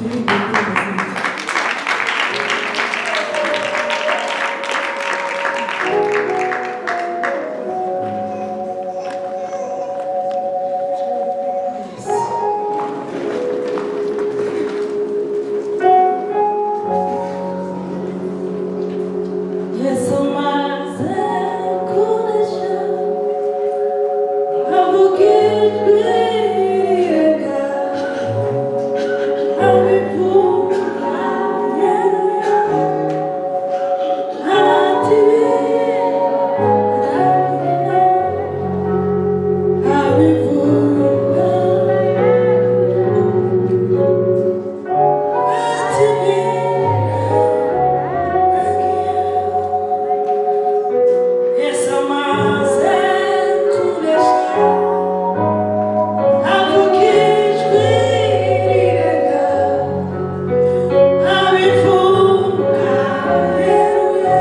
Turirimbe indirimbo zindi. Yesu amaze kunesha, avuga ijwi rirenga, abivuga yeruye, ati birarangiye, abivuga ati birarangiye. Yesu amaze kunesha, avuga ijwi rirenga, abivuga yeruye,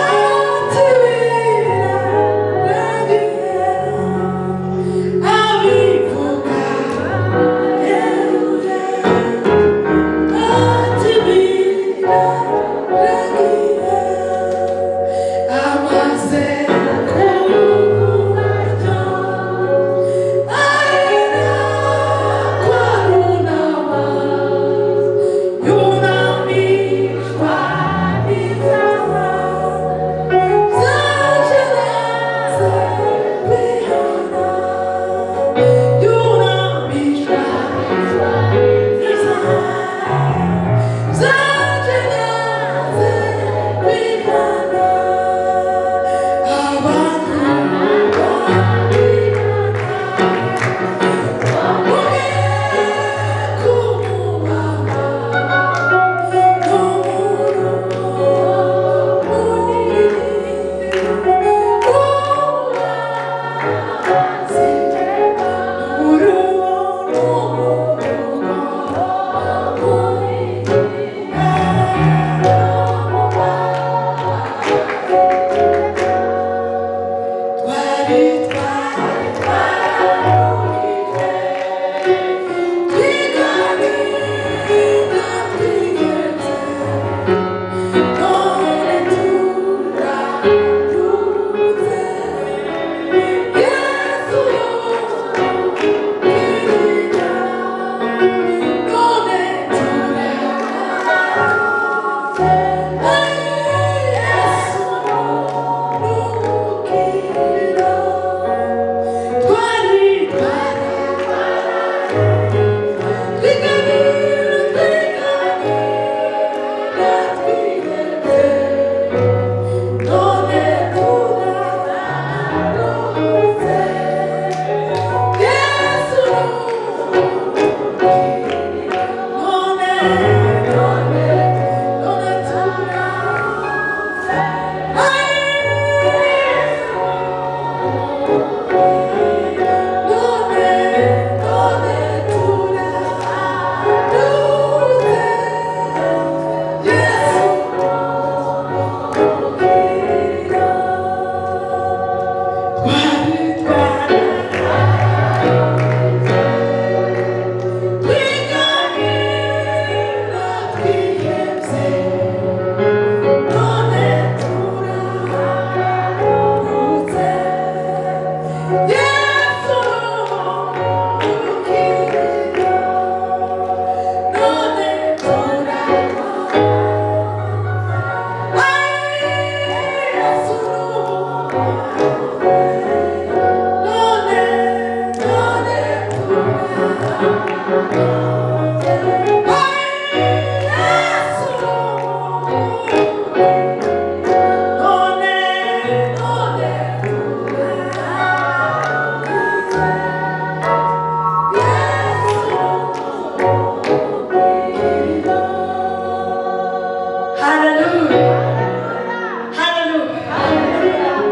ati birarangiye, abivuga yeruye, ati birarangiye. Amaze kuvuga arira kwarunama, yunamishwa n'inzara, zaje kwihana, yunamishwa n'inzara, zaje kwihana, abantu Hallelujah. Hallelujah. Hallelujah.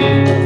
Thank you.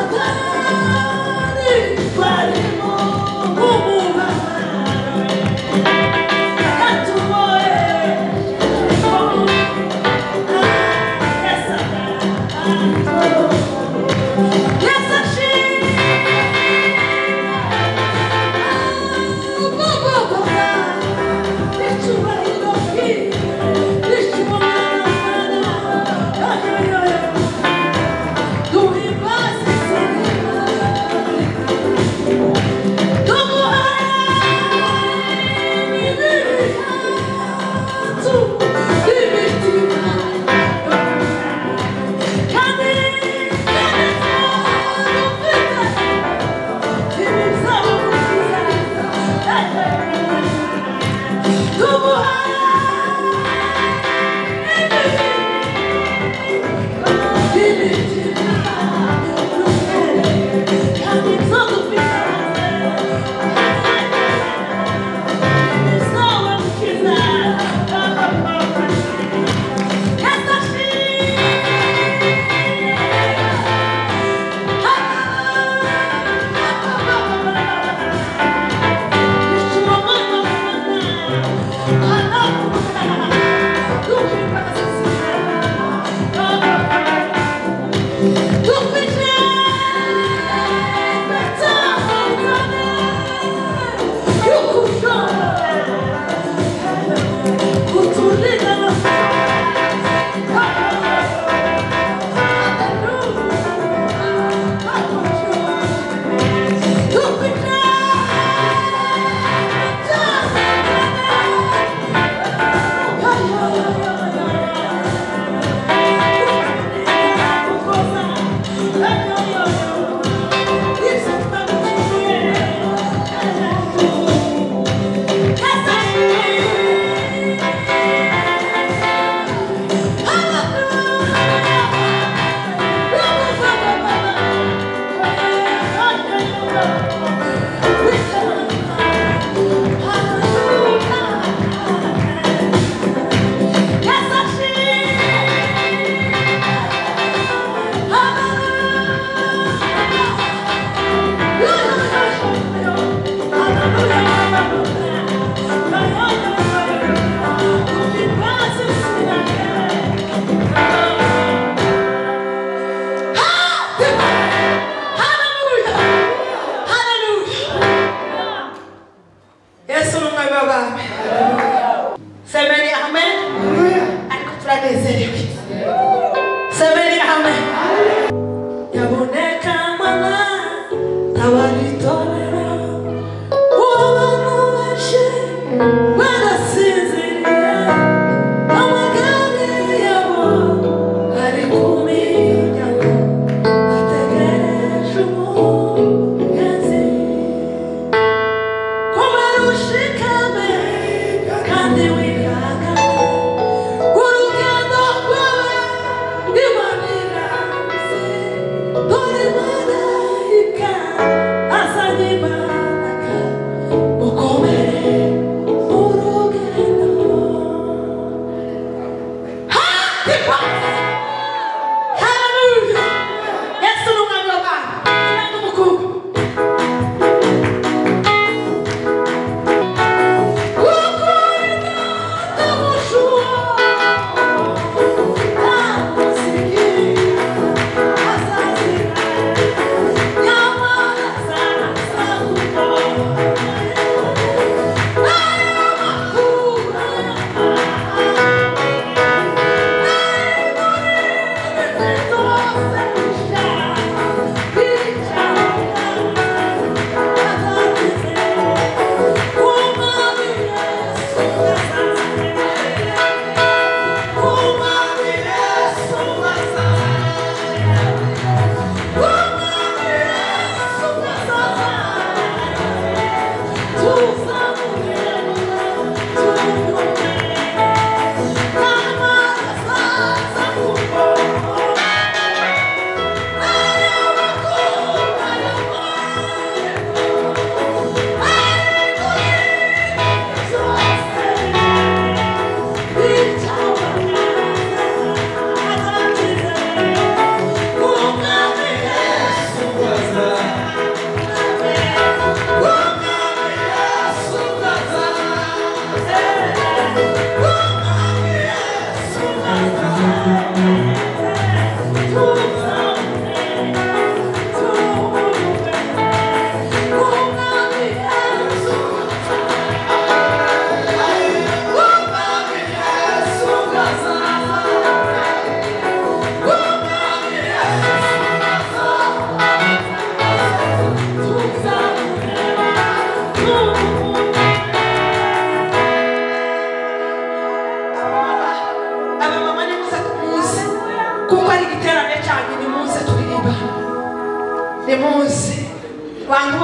Satani.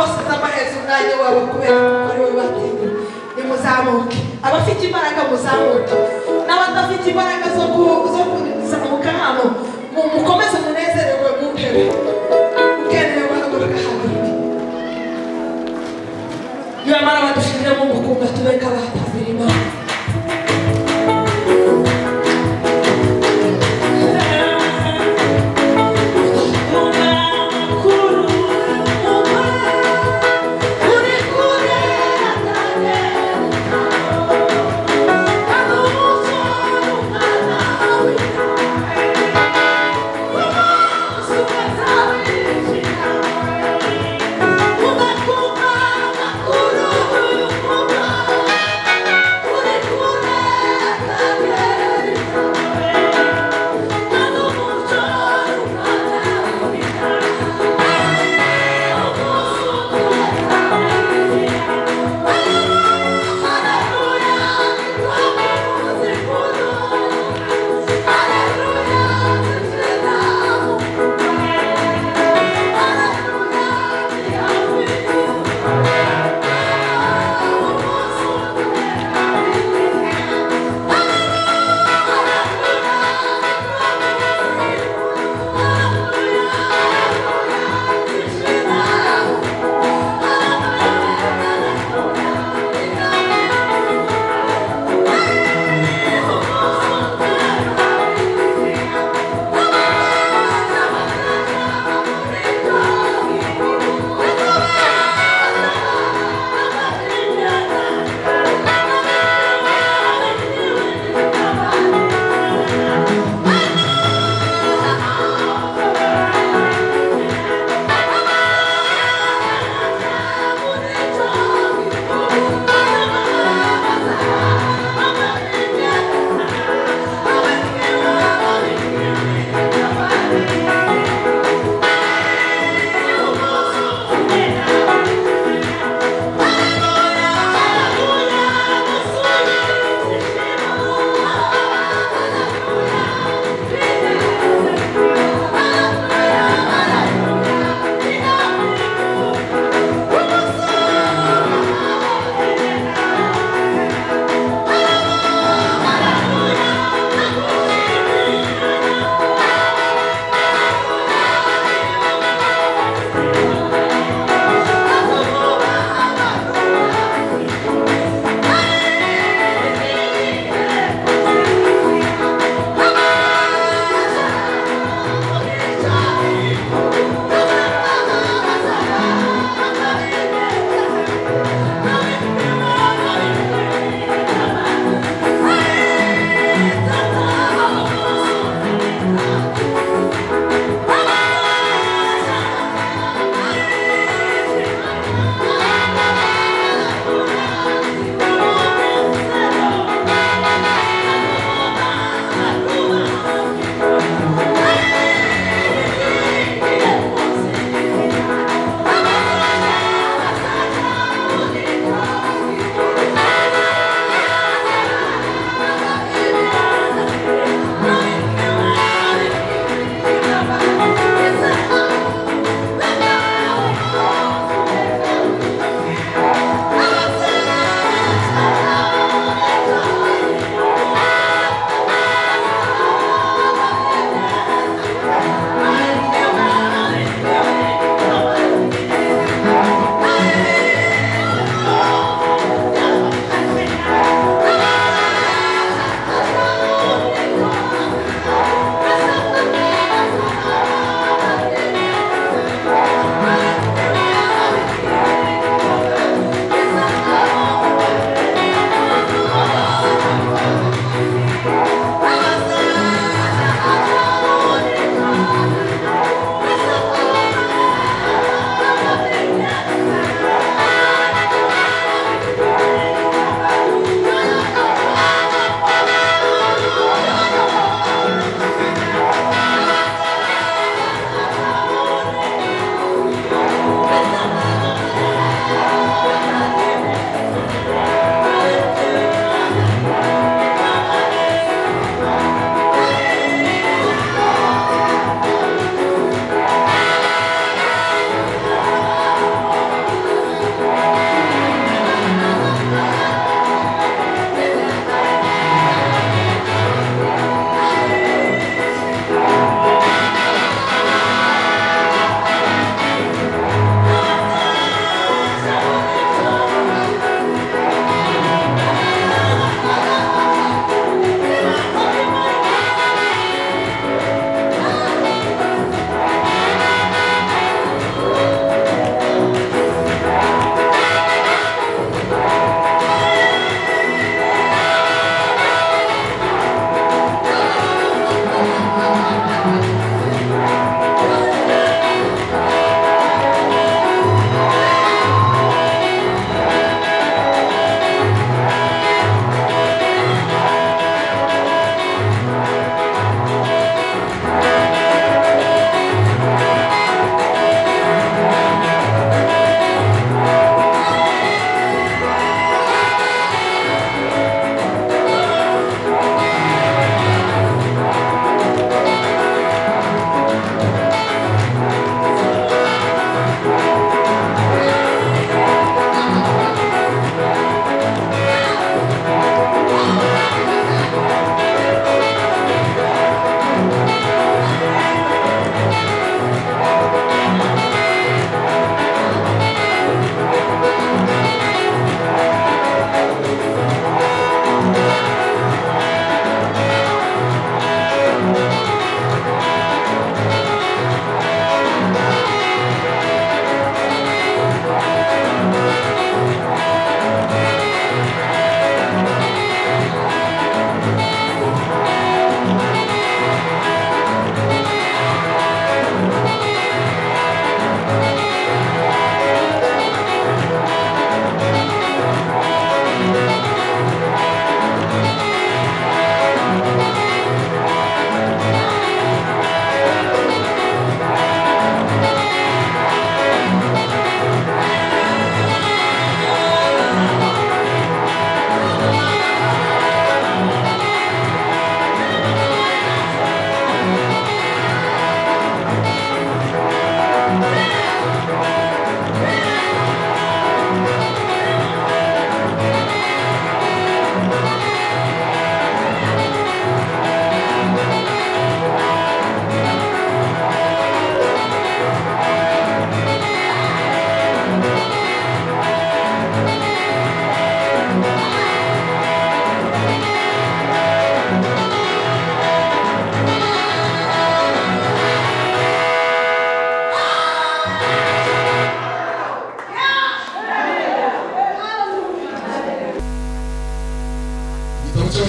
Bose ndabaheza umwanya wabo kubera ko ari we bateguye. Nimuzamuke, abafite imbaraga muzamuke, n'abadafite imbaraga zo kuzamuka hano mukomeze munezererwe mu ntebe. Ukeneye guhaguruka haguruke. Nibamara badushyiriremo umukumba tube nk'abatambira Imana.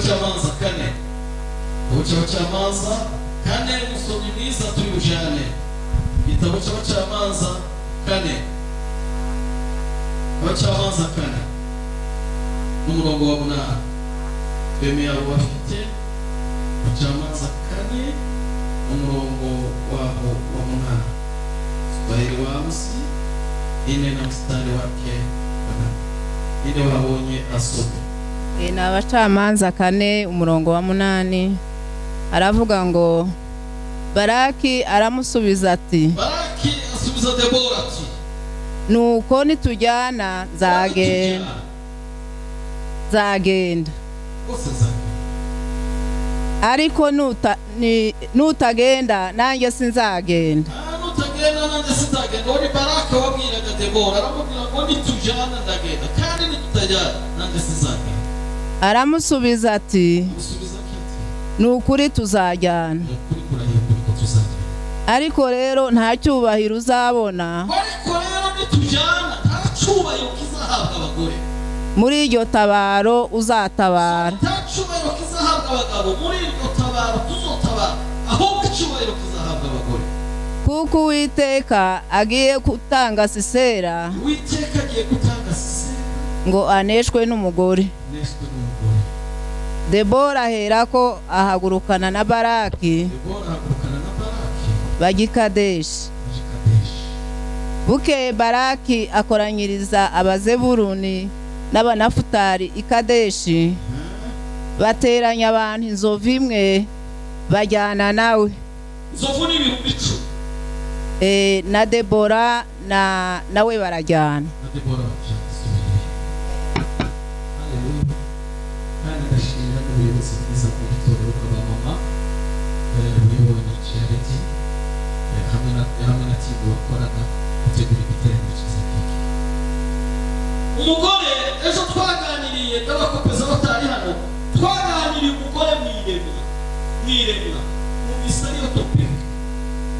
cy'abacamanza 4. Igitabo cy'abacamanza 4, umusomyi mwiza turi bujane. Igitabo cy'abacamanza 4. Abacamanza 4 n'umurongo wa 8. Twemeye abo bafite abacamanza 4 n'umurongo waho wa 8. Swahili wa 4 na mstari wake wa 8. Inde wabonye asome. Ni abacamanza 4 umurongo wa 8 aravuga ngo Baraki aramusubiza ati, Baraki asubiza Debora ati, nuko nitujyana nzagenda, nzagenda, ariko nutagenda nanjye sinzagenda. Nutagenda nanjye sinzagenda. Wari Baraki wabwiraga Debora, aramubwira ngo nitujyana ndagenda, kandi nitutajyana nanjye sinzagenda. Aramusubiza ati, nukuri tuzajyana, ariko rero nta cyubahiro uzabona. Ariko rero nitujyana nta cyubahiro kizahabwa abagore muri iryo tabaro uzatabara. Nta cyubahiro kizahabwa abagabo muri iryo tabaro tuzotabara, ahubwo icyubahiro kizahabwa abagore. Kuko Uwiteka agiye gutanga Sisera, Uwiteka agiye gutanga Sisera ngo aneshwe n'umugore. Debora aherako ahagurukana na Baraki bajya i Kadeshi. Bukeye Baraki akoranyiriza Abazeburuni n'Abanafutali i Kadeshi, bateranya abantu inzovu imwe bajyana nawe. Inzovu ni 10,000. Na Debora nawe barajyana. Na Debora kandi ndashimira n'ubuyobozi bwiza bw'itorero bw'abamama buyobowe na Charity hamwe na timu bakorana gutegura igiterane cyiza nk'iki. Umugore ejo twaganiriye n'abakopeza batari hano, twaganiriye umugore mwiremwa mubisa ariyo topic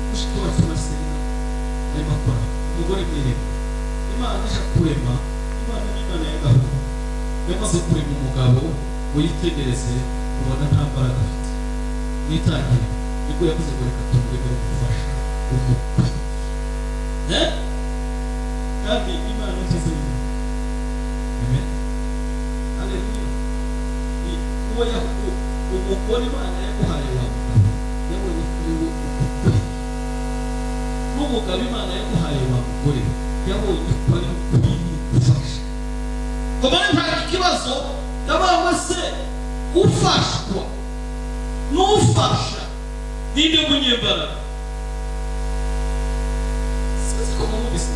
mushiki wacu Marcelina arimo akora umugore mwiremwa. Imana ije kurema, Imana ni Imana ya gahunda. Yamaze kurema umugabo uyitegereze ubona nta mbaraga afite, mwitangire nibwo yavuze ngo reka tumurebe umufasha umukwe. Kandi Imana nziza y'Imana. Amen. Haleluya. Uwo umugore Imana yaguhaye wa mugabo yabonye kuri we ukuri, n'umugabo Imana yaguhaye wa mugore yabonye ko ari ukwiriye gufasha. Kuba nta kibazo yabawe se ufashwa n'ufasha ninde munyembaraga? Sinzi ko mumubise.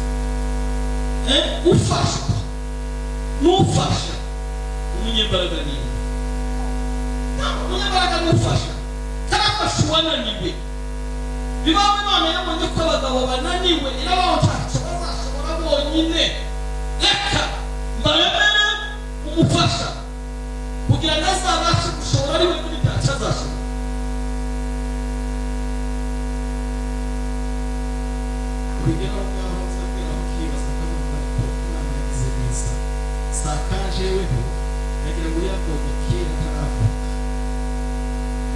Ufashwa n'ufasha umunyembaraga ninde? Ntabwo umunyembaraga n'ufasha karafasha uwananiwe. Bibaho Imana yabonye ko abagabo bananiwe, irabaho ntacyo bazashobora bonyine, reka mbaremere umufasha kugira ngo azabashe gushobora ari we muri ntacyo azashobora. Urugero ngaho nzabwira aho ukibaza akavuga ko Imana yagize neza sakaje weho yagira ngo yabonye kera ntaravuka,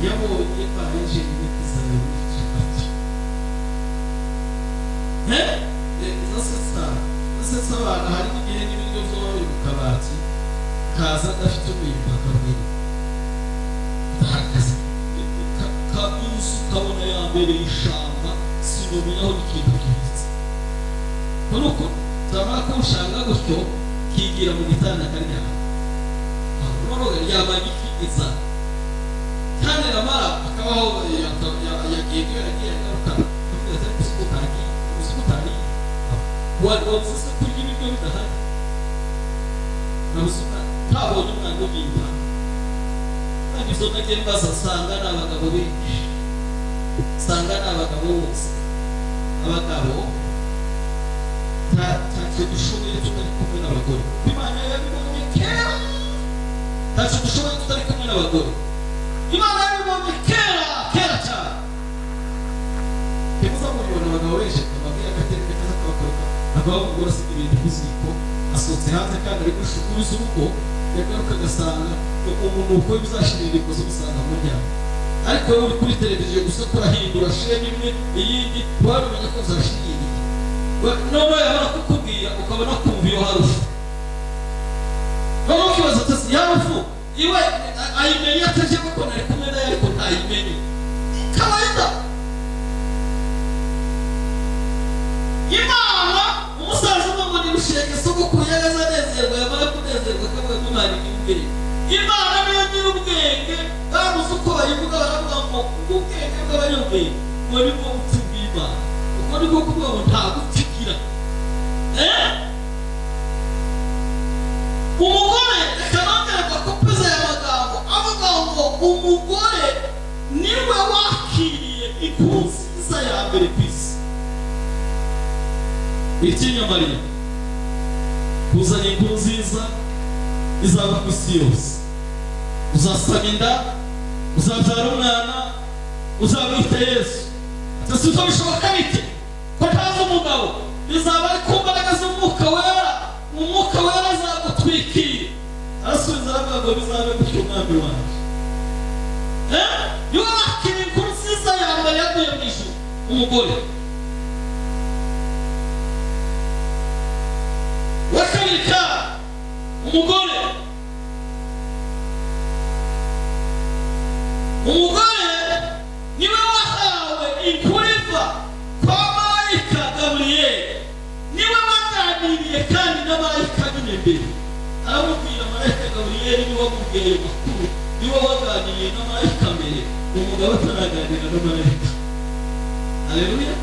yabonye baje imiti zawe n'icyaha. Zasetsa abana, hari n'igihe n'ibiryo byoba biri mu kabati kaza adafite umwimba akabwira kabuze ukabona yambereye ishamba sinomenya aho ikintu kibitse. Nuko zamara kushanga gutyo kigira mu gitanda akaryama, noneho ryama gikigiza kandi namara akabaho yagiye yagiye agaruka akavuga ati usiku wabuze se kurya ibiryo bidahari, nabuze ntabonye umwana ubimpa. Kandi izo nagiye mbaza nsanga ni abagabo benshi, nsanga ni abagabo bose. Abagabo ntacyo dushoboye tutari kumwe n'abagore. Imana yabibonye kera, ntacyo dushoboye tutari kumwe n'abagore. Imana yabibonye kera kera cyane. Ntimuza mubibona abagabo benshi ababwira agatebe kaza kabakoreka, akaba umugore asiga ibintu ku ziko asohotse hanze kandi ari gushukuza urugo, Yagaruka agasanga umunuko w'ibizashirira ikoze umusanga mu muryango. Ariko wowe uri kuri televiziyo gusa kurahindura sheni imwe iyindi, wabimenya ko zashiririye. Noneho yabona kukubwira ukabona kumva iyo harufu. Noneho ukibaza uti harufu iwe ayimenye ateje kuko nari kumwe nayo ariko ntayimenye. Kawaida. Imana umusaza umwe ngo nirusheke sogokuru yagaze anezerwa, yamara kunezerwa akavuga ko Imana igira ubwenge. Imana niyo ngira ubwenge, babuze uko bayivuga baravuga ngo ubwenge bw'abanyabwenge ngo nibwo bupfu bw'Imana. Uko niko kuvuga ngo nta gupfikira. Umugore reka nongere mbakopeze aya magambo avuga ngo umugore niwe wakiriye inkuru nziza ya mbere ku isi. Witinya Mariya, kuzana inkuru nziza izaba ku isi yose. Uzasama inda, uzabyara umwana, uzamwita Yesu. Ese ibyo bishoboka bite ko ntazi umugabo? Bizaba ari ku mbaraga z'Umwuka Wera, Umwuka Wera azagutwikira. Arasubiza aravuga ngo bizabe gutyo Umwami wanjye. Niwe wakiriye inkuru nziza ya mbere yaguye mu ijuru, umugore. Wa kabiri kandi umugore. Umugore niwe wahawe inkuru iva kwa marayika Gaburiyeli. Niwe waganiriye kandi na marayika nyine mbere. Aramubwira marayika Gaburiyeli niwe wamubwiye ayo makuru, niwe waganiriye na marayika mbere, umugabo ataraganira na marayika. Haleluya.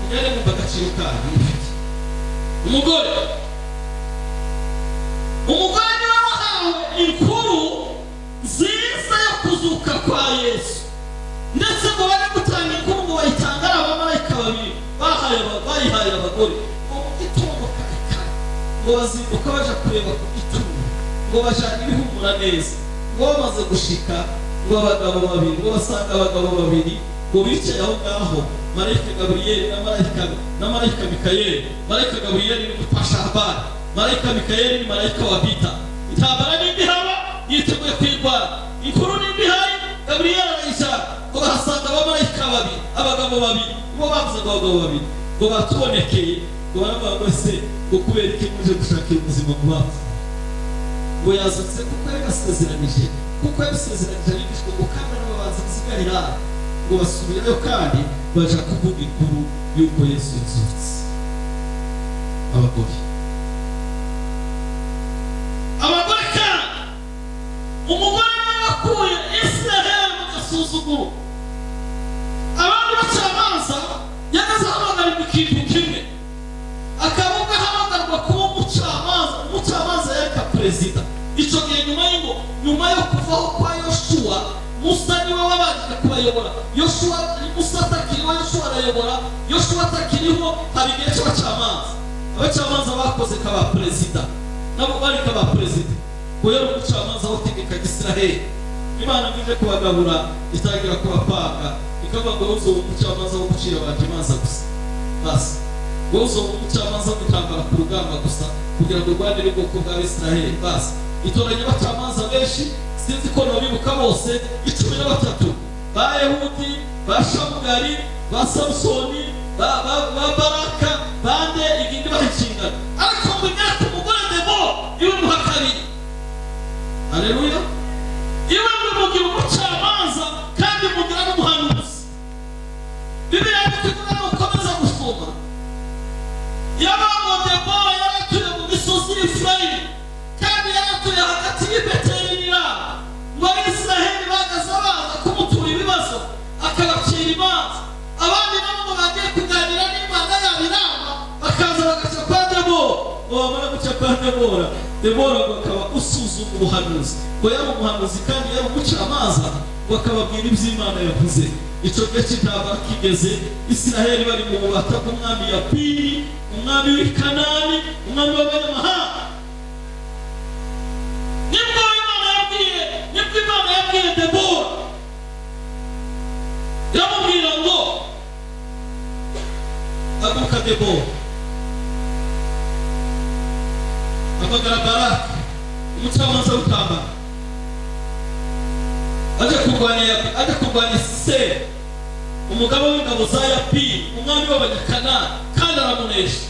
Mujyane mwumva agaciro kanyu mufite. Umugore. Umugore niwe wahawe inkuru nziza yo kuzuka kwa Yesu. Ndetse ngo bajye gutanga inkuru ngo bayitanga ari abamarayika babiri bayihaye abagore. Ngo mu gitondo kare kare ngo bazinduka baja kureba ku gituro, ngo bajana ibihumura neza. Ngo bamaze gushika ngo abagabo babiri, ngo basanga abagabo babiri ngo bicaye aho ngaho, marayika Gaburiyeli na marayika Mikayeli. Marayika Gaburiyeli ni umupashahabari, marayika Mikayeli ni marayika wa vita. Intambara n'indi haba yiteguye kwirwara, inkuru n'indi ihari, Gaburiyeli arayijana. Ngo bahasanga abamarayika babiri, abagabo babiri, bo bavuze ngo abagabo babiri ngo batubonekeye, ngo baravuga ngo ese ngo kubera iki muje gushakira ubuzima mu bapfuye? Ngo yazutse kuko yabibasezeranije, kuko yabisezeranije abigishwa ngo kandi nabo baza gusigarira, ngo basubirayo kandi baja kuvuga inkuru y'uko Yesu yazutse. Abagore. Abagore kandi umugore niwe wakuye Israheli mu gasuzuguro. Abandi bacamanza yageze ahamagarwa ikintu kimwe, akavuga ahamagarwa kuba umucamanza. Umucamanza yareka perezida. Icyo gihe nyuma yo kuvaho kwa Yoshuwa, Musa niwe wabanje kubayobora. Yoshuwa, Musa atakiriho, Yoshuwa arayobora. Yoshuwa atakiriho, haba igihe cy'abacamanza. Abacamanza bakoze kaba perezida, nabo bari kaba perezida. Ngo yari umucamanza wategekaga Israheli. Imana ije kubagabura itangira kubapanga, ikavuga ngo uzoba umucamanza wo gucira abantu imanza gusa. Basi wowe uzoba umucamanza wo gutambara ku rugamba gusa kugira ngo urwanire ubwoko bwa Israheli. Basi itoranya abacamanza benshi, sinzi ko nabibuka bose, 13 ba Ehudi, ba Shamugari, ba Samusoni, ba Baraka, bande igindi baha inshingano. Ariko ngo imyaka umugore Debora iwe muha kabiri. Haleluya. Iwe mugira umucamanza kandi mugira n'umuhanuzi. Bibiliya ituvuga ngo ukomeza gusoma. Yabaga Debora yaratuye mu misozi y'Efurayimu, kandi yaratuye hagati y'i Beteli n'i Rama. Ngo Abisiraheli bagaze baza kumutura ibibazo, akabacira imanza. Abandi nabo ngo bagiye kuganira n'Imana yabo i Rama, bakaza bagaca kwa Debora. Ngo bamara guca kwa Debora, Debora ngo akaba usuzuma ubuhanuzi. Ngo yari umuhanuzi kandi yari umucamanza, ngo akababwira iby'Imana yavuze. Icyo gihe cy'intambara kigeze, Israheli bari mu bubata bw'umwami Yabini, umwami w'i Kanani, umwami w'abanyamahanga. Nibwo Imana yabwiye Debora, iramubwira ngo haguruka Debora, hamagara Baraka, Umucamanza w'intambara aje kurwanya Sisera, umugaba w'ingabo za Yabini, umwami w'Abanyakanani, kandi aramunesha.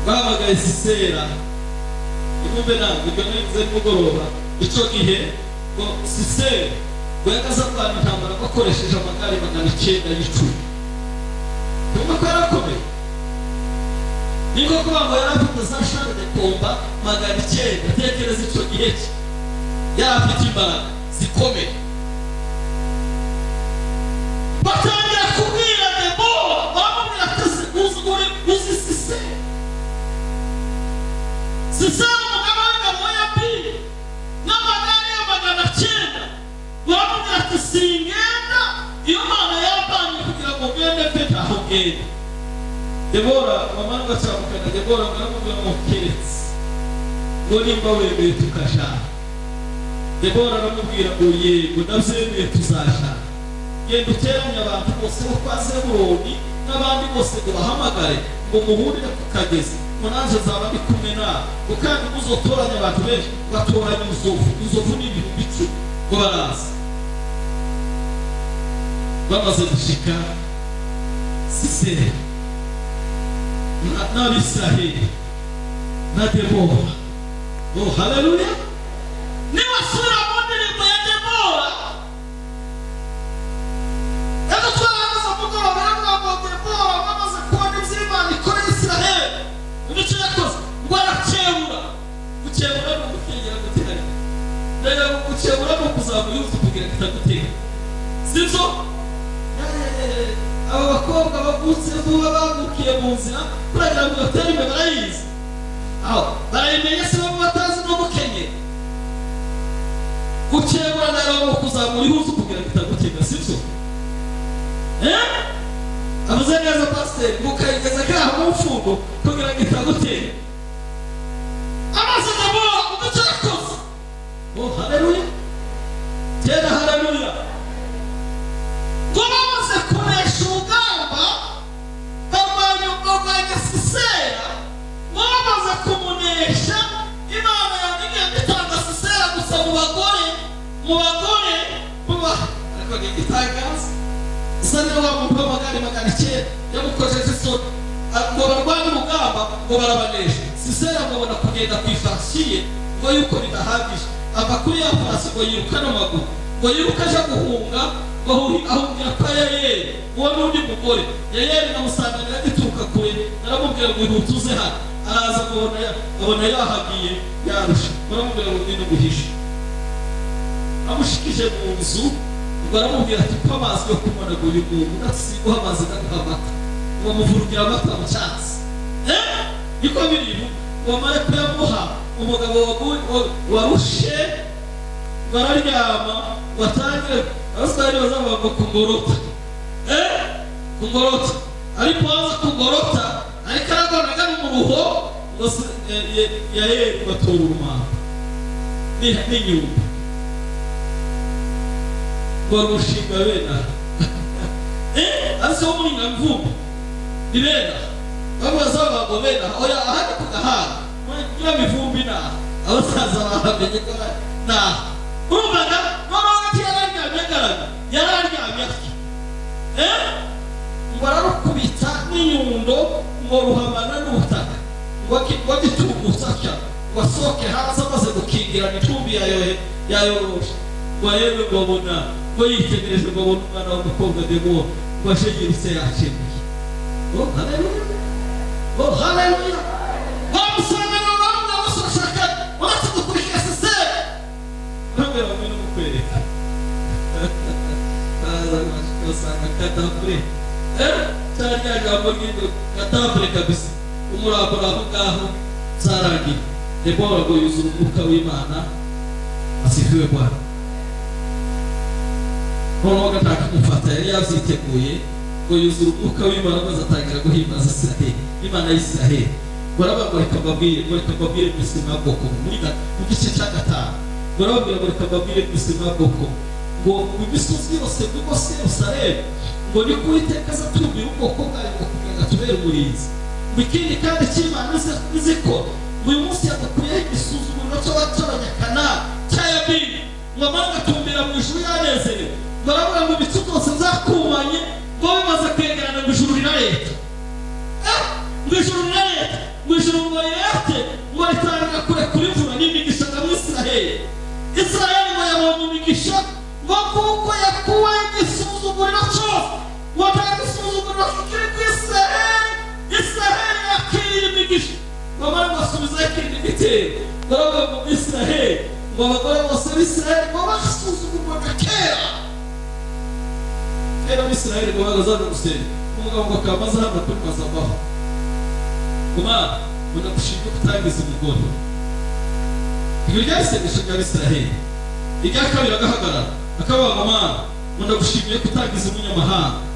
Bahamagaye Sisera, imumbe ntabwo ibyo nabivuze nimugoroba. Icyo gihe ngo Sisera ngo yagaze arwana intambara ngo akoresheje amagare 900 y'icumi. Urumva ko yarakomeye, niko kuvuga ngo yari afite za chars de combat 900. Tekereza icyo gihe cye yari afite imbaraga zikomeye. Batangira kubwira Debora, baramubwira ati uzi Sisera, Sisera umugaba w'ingabo wa Yabini n'amagare ya 900. Baramubwira ati singenda, iyo Mana yambanye kugira ngo ngende mfe ntaho ngenda. Debora wamara gacamukana, Debora aramubwira ngo keretse ngo nimba wemeye tukashaka. Debora aramubwira ngo yego ndabyemeye tuzashaka. Genda uteranye abantu bose bo kwa Zebuloni n'abandi bose ngo bahamagare, ngo muhurire ku kagezi, ngo nanjye nzaba ndi kumwe nawe, ngo kandi muzotoranye abantu benshi. Batoranya inzovu ni 10,000 ngo baraza. Bamaze gushika Sisera n'Abisiraheli na Debora. Oh haleluya! Niwasubira mu ndirimbo ya Debora, ejo twaravuze mugoroba, baravuga ngo Debora bamaze kubona iby'Imana ikorera Isiraheli, nicyo yakoze ngo arakebura. Gukebura ni ugutegera guteganya, rero gukebura ni ukuzamura ihuza kugira ngo itagutega, sibyo? Aba bakobwa bavutse vuba bavukiye mu nzira, kuragira ngo batere imbere barayizi, aho barayimenye se baba batazi no gukenyera. Gukebura rero ni ukuzamura ihuza kugira ngo itagutega, sibyo? Avuze neza pasiteri, mukayigeza kaho mu mfungo kugira ngo itagutega. Amaze Debora uduce yakoze. Oh haleluya! Tena haleluya! Ngo bamaze kunesha urugamba, barwanya Sisera, ngo bamaze kumunesha, Imana yamigenda itanga Sisera gusa mu bagore, ariko ni igitangaza. Isa niyo wa muntu w'amagare 900 yamukojeje isoni, ngo barwane urugamba ngo barabanesha. Sisera ngo abona kugenda ku ifarashi ye, ngo yuko bidahagije, ava kuri ya farasi ngo yiruka n'amaguru, ngo yiruka aje guhunga, ngo ahungira kwa Yayeli, uwo n'undi mugore. Yayeli namusanganira agituruka kure, aramubwira ngo ihute uze hano. Araza abona yahagiye yarusha, baramubwira ngo ngwino nguhishe. Amushikije mu nzu, ngo aramubwira ati mpa amazi yo kunywa uyu muntu, ndasiguha amazi ndaguha amata. Ngo amuvurugira amata mu cyansi, niko biri. Ngo amare kuyamuha, umugabo warushe bararyama, watangire abasitari bazavuga ngo kungorota, kungorota, ariko waza kungorota ariko aragona mu ruho, ngo Yayeli batora urumambo n'inyumba, ngo rushinga bene aha. Ase wo muri Nyamvumba ni bene aha, bamwe bazavuga ngo bene aha, oya aha ni ku gahanga muri Nyamivumbi ni aha, abasaza bahamenye ko ni aha. Urumvaga noneho hagati yararyamye agaramye, yararyamye atya, ngo ararukubita n'inyundo, ngo ruhamana n'ubutaka, ngo agitungutse atya, ngo asohoke hanze amaze gukingirana icumbi yayoroshe. Ngo yewe ngo abona, ngo yitegereje ngo abone umwana w'umukobwa Debora, ngo aje yirutse yakemuye. Oh haleluya! Oh haleluya! Bamusanganira baramubwira bose bashaka uretse gukurikira Sisera, baramubwira ngo ngwino mukwereka. Baraza basanga katapure, cya rya jambo ry'ingo katapure kabisa, umurambo aho ngaho zarangiye. Debora ngo yuzura umwuka w'Imana. Asifiwe Bwana. Noneho gataka kumufata yari yabyiteguye, ngo yuzura umwuka w'Imana maze atangira guhimbaza Isiraheli, Imana y'Isiraheli. Ngo aravuga ngo reka mbabwire, ngo reka mbabwire mwese mwabwoko, mu gice cya 5, ngo arababwira ngo reka mbabwire mwese mwabwoko, ngo imisozi yose rwose Yerusalemu, ngo niko Uwiteka azatumira ubwoko bwayo ngo kugira ngo atubere umurinzi. Ngo ikindi kandi cy'Imana izikora, Uyu munsi yadukuyeho igisuzuguriro cy'Abanyakanani cya Yabini. Ngo amara agatumbira mu ijuru yanezerewe, ngo aravuga ngo ibicu byose byakumanye, ngo bimaze kwegerana ngo ijuru rirareta. Ngo ijuru rirareta, ngo ijuru ngo rirete, ngo ritangira kurekura imvura n'imigisha na Israheli. Israheli ngo yabonye imigisha ngo kuko yakuweho igisuzuguriro cyose, ngo nta gisuzuguriro kikiri ku Israheli. Israheli yakiriye imigisha. Bamara basubizaho ikindi gitero, baravuga ngo Israheli, ngo abagore bose b'Isiraheli ngo basuzugurwaga kera. Kera ab'Isiraheli ngo bagazaga gusenga, umugabo ngo akaba amaze hano kuri mazabaho. Mana, ngo ndagushimye kutangiza umugore. Iryo ryari isengesho ry'Abisiraheli. Irya kabiri agahagarara, akavuga ngo Mana, ngo ndagushimiye kutangiza umunyamahanga.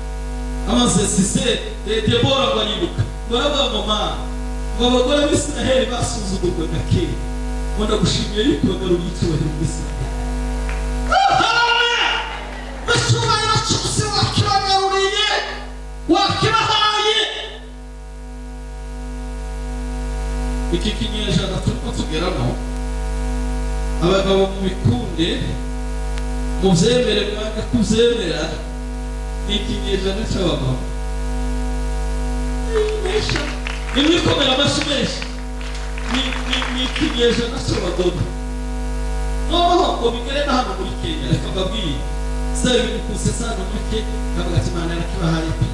Amaze Sise Debora ngo aribuka, ngo aravuga ngo Mana, ngo abagore b'Isiraheli basuzugurwaga kera, ngo ndagushimiye yuko bagaruriye icyubahiro mu Isiraheli. Haleluya! Icyubahiro cyose wakibagaruriye, wakibahaye. Iki kinyejana turimo tugeramo, abagabo mubikunde, mubyemere, mwange kubyemera, ni ikinyejana cy'abagabo. Nimwikomera amashyi menshi. Ni ikinyejana cy'abagore. Noneho ngo bigere na hano muri Kenya, reka mbabwire, saba ibintu hano muri Kenya, kavuga ati Imana yarakibahaye pe.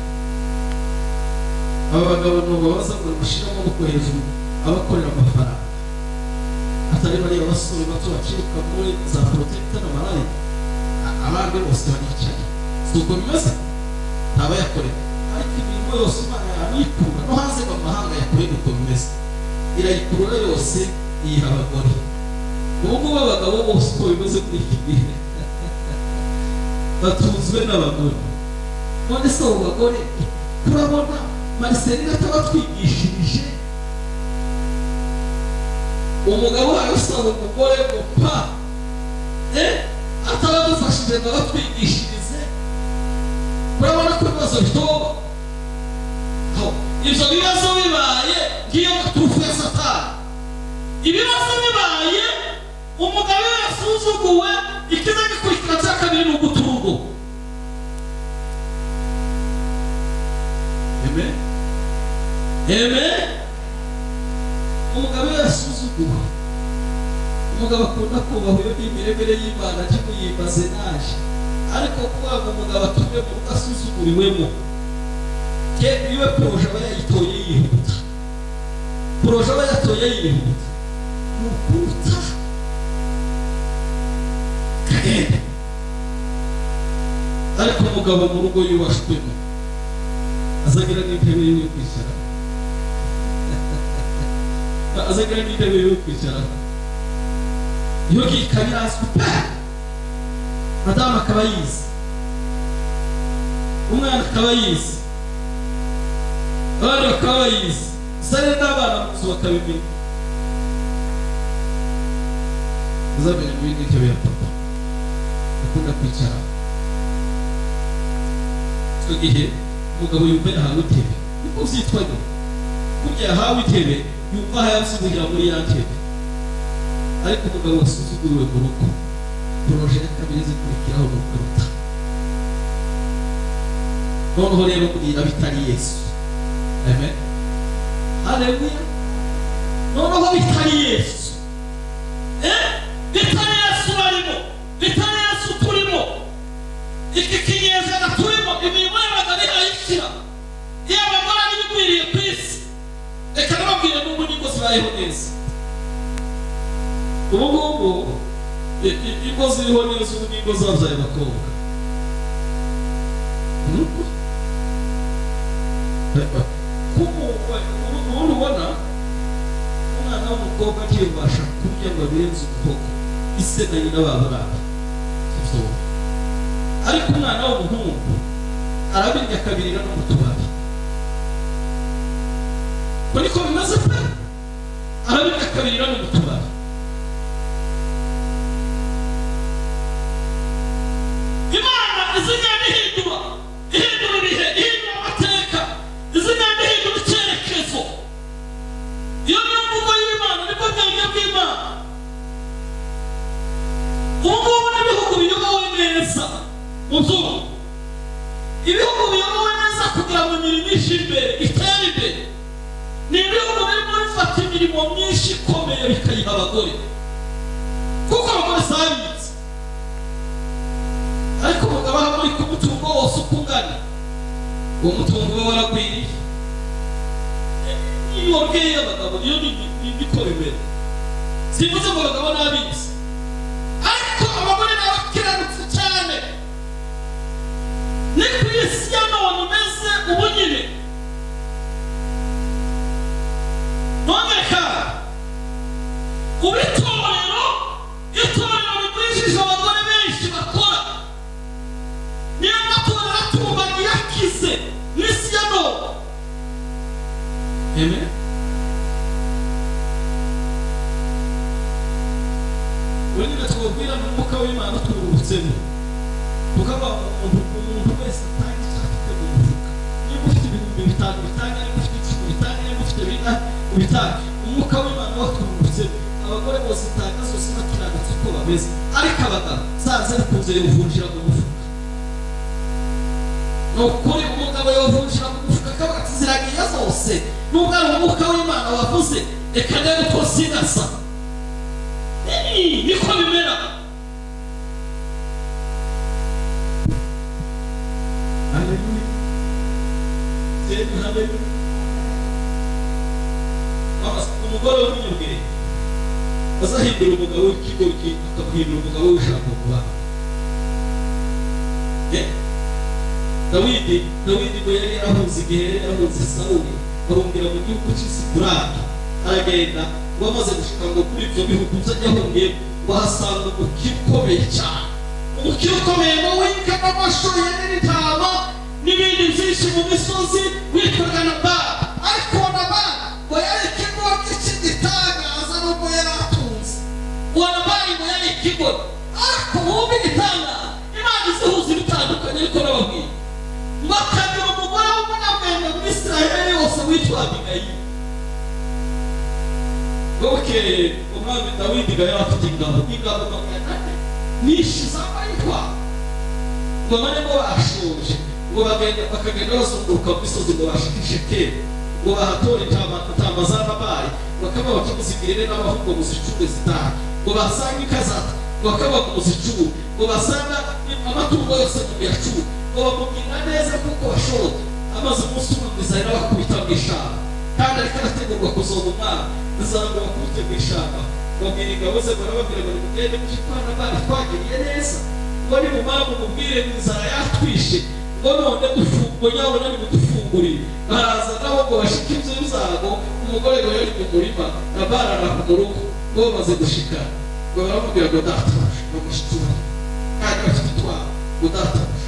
Aba bagabo nubabaza ngo mushyire amaboko hejuru, abakorera amafaranga atari bariya basore bato baciruka muri za protector na malari, abandi bose baricaye. Si uko bimeze, ntabayakorera. Ariko imirimo yose Imana yamwikura no hanze mu mahanga yakorera uko bimeze, irayikurura yose iyiha abagore. Ubu ngubu abagabo bose uko bimeze kuri iki gihe batunzwe n'abagore. None se abo bagore turabona Marcelina atabatwigishirije? Umugabo arasaba umugore ngo pa atabadufashije ngo abatwigishirize. Urabona ko ibibazo bitoba. Ibyo bibazo bibaye ngiyo gaturufu ya Satani. Ibibazo bibaye, umugabo iyo yasuzuguwe, ikiza gikurikira cya kabiri ni uguta urugo. Amen. Amen. Umugabo iyo yasuzuguwe, umugabo akunda kubahwa, iyo ni imirebere y'Imana kimuyimbaze naje. Ariko kuvuga ngo umugabo atume mu rugo asuzuguriwemo, iwe poroje aba yayitoye yihuta. Poroje aba yatoye yihuta ni ukuta kagenda. Ariko umugabo mu rugo yubashwemo, azagira n'intebe yiwe kwicara, azagira n'intebe yiwe kwicara, iyo ikaba irazwi pe, madamu akaba yizi, umwana akaba yizi, abandi bakaba bayizi, sare n'abana mu nzu bakabimenya. Uzamenya ngo iyi ni intebe ya papa akunda kwicara. Icyo gihe umugabo yumva yahawe intebe, niko byitwa nyuma. Burya yahawe intebe yumva yasuzugira muri ya ntebe. Ariko umugabo wasuzuguriwe mu rugo, poroje ya kabiri zikurikiraho ni ukuruta. Noneho rero mbwira bitari Yesu. Amen. Haleluya. Noneho bitari Yesu. Bitari Yesu barimo, bitari Yesu turimo. Iki kinyejana turimo, imirimo y'abagabo irayikira. Iyo abagore ariyo igwiriye ku isi. Reka nababwire n'ubu n'ingo zibayeho neza. Ubu ngubu ingo ziriho neza, ubu n'ingo zabyaye abakobwa. Ubundi ubona umwana w'umukobwa ntiyubasha kurya ngo abirenze umuhogo, ise na nyina babo. Ariko umwana w'umuhungu arabirya akabirira no mu tubari. Ko niko bimeze pe, arabirya akabirira no mu tubari. Imana izigenda ihindura, ihindura ibihe, ihindura amateka, izigenda ihindura icyerekezo. Iyo niyo mvugo y'Imana. neza mu by'ubu ibihugu biyobowe neza kugira ngo imirimo ije imbere itere imbere ni ibihugu birimo bifata imirimo myinshi ikomeye bikayiha abagore kuko abagore sabitse ariko umugabo aho muri ku mutungo wose uko ungana uwo mutungo uba waragwiriye niyo wabwiye abagabo niyo niko bimera simvuze ngo abagabo n'abizi ariko abagore ni abakiranutsi cyane ni ku isi ya none imeze ubu nyine none kandi ubu itorero rigwijije abagore benshi bakora niyo matorero atumbagiye akize mu isi ya none. Amen. Wenyine twabwira n'umwuka w'Imana turuhutsemo tukaba umuntu wese atanga icyo afite mu mufuka niba ufite 5000 bitanga niba ufite 10 bitanga niba ufite 4 ubitanga umwuka w'Imana waturuhutsemo abagore bose itanga zose bakiranutse uko bameze ariko abagabo zaza bikunze yovunjira mu mufuka ni ukuri umugabo yovunjira mu mufuka akavuga ati ziragiye zose nubwo ari umwuka w'Imana wavuze reka ndebe uko sigasa niko bimera. Haleluya. Haleluya. Umugore w'umunyabwenge azahindura umugabo w'ikigoryi akamuhindura umugabo w'ijambo mu bana. Dawidi ngo yari yarahunze igihe yari yarahunze Sawuli bahungira mu gihugu cy'Isikuraki aragenda ngo amaze gushika ngo kuri ibyo bihugu yahungiye ngo ahasanga umukire ukomeye cyane umukire ukomeye ngo w'inka n'amasho ihene n'intama n'ibindi byinshi mu misozi witwaga Nabali ariko Nabali ngo yari ikigoryi cy'igitangaza nubwo yari atunze uwo Nabali ngo yari ikigoryi ariko wumva igitangaza Imana izihuza ibitandukanye ariko nababwiye ngo akagira umugore w'umunyabwenge muri Isirayeli yose witwa Abigayili. Bukeye umwami Dawidi yari afite ingabo 400 nyinshi zambaye intwaro ngo bane ngo bashoje ngo bakagenda bazunguruka mu misozi ngo bashike Shekemu ngo bahatore intama za Nabali bakaba bakimuzigirire n'abahungu muzicure zitaha ngo basanga ikazata bakaba muzicure ngo basanga amatungo yose mu yacure ngo bamubwira neza kuko bashoboye amaze umunsi umwe ngo Israheli abakubita mu ishamba kandi ariko arategurwa kuzoba umwami izanga bakubite mu ishamba babwira ingabo ze barababwira ngo nimugende muje kwa Nabali twagiriye neza ngo nimumara mumubwire ngo inzara yatwishe ngo none dufungure nyabona nimudufungurire baraza nabo ngo bashike inzu zabo umugore ngo yari mu murima Nabali arava mu rugo ngo bamaze gushika ngo baramubwira ngo databuja bamushitura kandi bafite itwaro ngo databuja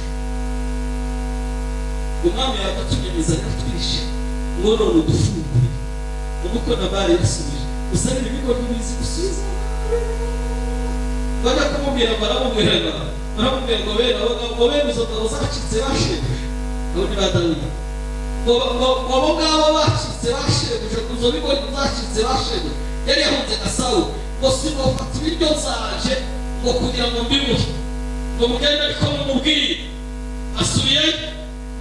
umwami yadutumye inzara yatwishe ngo none udufungurire umuko Nabali yasubije gusa ibigo bizi gusubiza bajya kumubwira baramubwira ngo bene abo bene izo ngabo zacitse bashebuja abo ni ba Dawidi ngo abo ngabo bacitse bashebuja izo bigo zacitse bashebuja yari yahunze na Sawuli ngo sinofata ibiryo zanje ngo kugira ngo mbimuhe ngo mugende ariko mumubwire asubiyeyo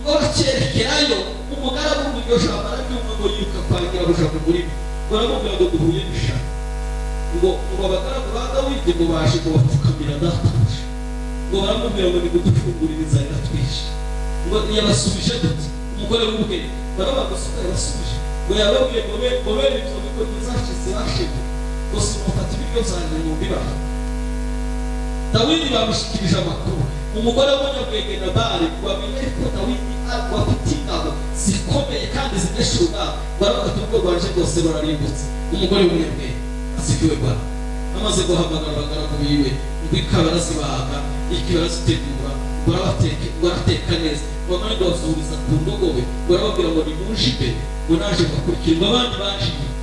ngo bakerekerayo umugaragu w'iryo jambo arabyumva ngo yiruka kwa nyirabuja mu murima baramubwira ngo duhuye n'ishaka ngo abagaragu ba Dawidi ngo baje ngo bapfukamira databuja ngo baramubwira ngo nimudufungurire inzara iratwishe ngo yabasubije gute umugore w'ubwenge barabagusuka yabasubije ngo yababwiye ngo bene ibyo bigo bizacitse bashebuja ngo sinofata ibiryo zanjye ngo mbibahe. Dawidi bamushyikirije amakuru umugore w'umunyabwenge Nabali wamenye ko Dawidi afite ingabo zikomeye kandi zinesha urugamba baravuga ati urugo rwanje rwose rurarimbutse umugore w'umunyabwenge asifiwe Bwana amaze guhamagara abagaragu biwe ngo ikaba arazibaga ikaba arazitegura ngo arateka neza bamwe ngo bazuriza ku ndogobe ngo arababwira ngo nimuje imbere ngo naje mbakurikire ngo abandi baje inyuma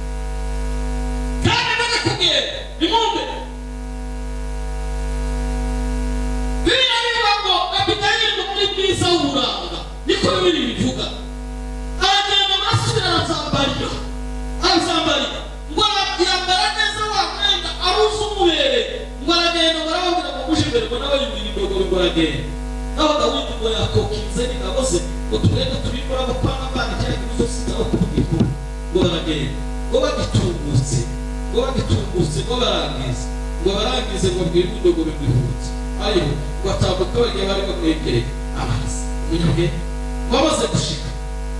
kandi ndakubwiye nimwumve Bibiliya bivuga ngo Abigayili ni muri mwiza w'uburanga niko Bibiliya bivuga aragenda arasubira arazambarira ngo yambara neza wa mwenda aruzi umubereye ngo aragenda ngo arababwira ngo muje imbere ngo nawe yumvire indogobe ngo aragenda. Naho Dawidi ngo yakokinze n'ingabo ze ngo tugende turimbura abo kwa Nabali cyangwa imisozi aho kuvuga ngo baragenda. Ngo bagitungutse, ngo bagitungutse, ngo barangize, ngo barangize ngo abwire indogobe ngo ihutse. Ariho ngo atambuka bagiye bari bamwegereye amazi. Umunyabwenge ngo amaze gushika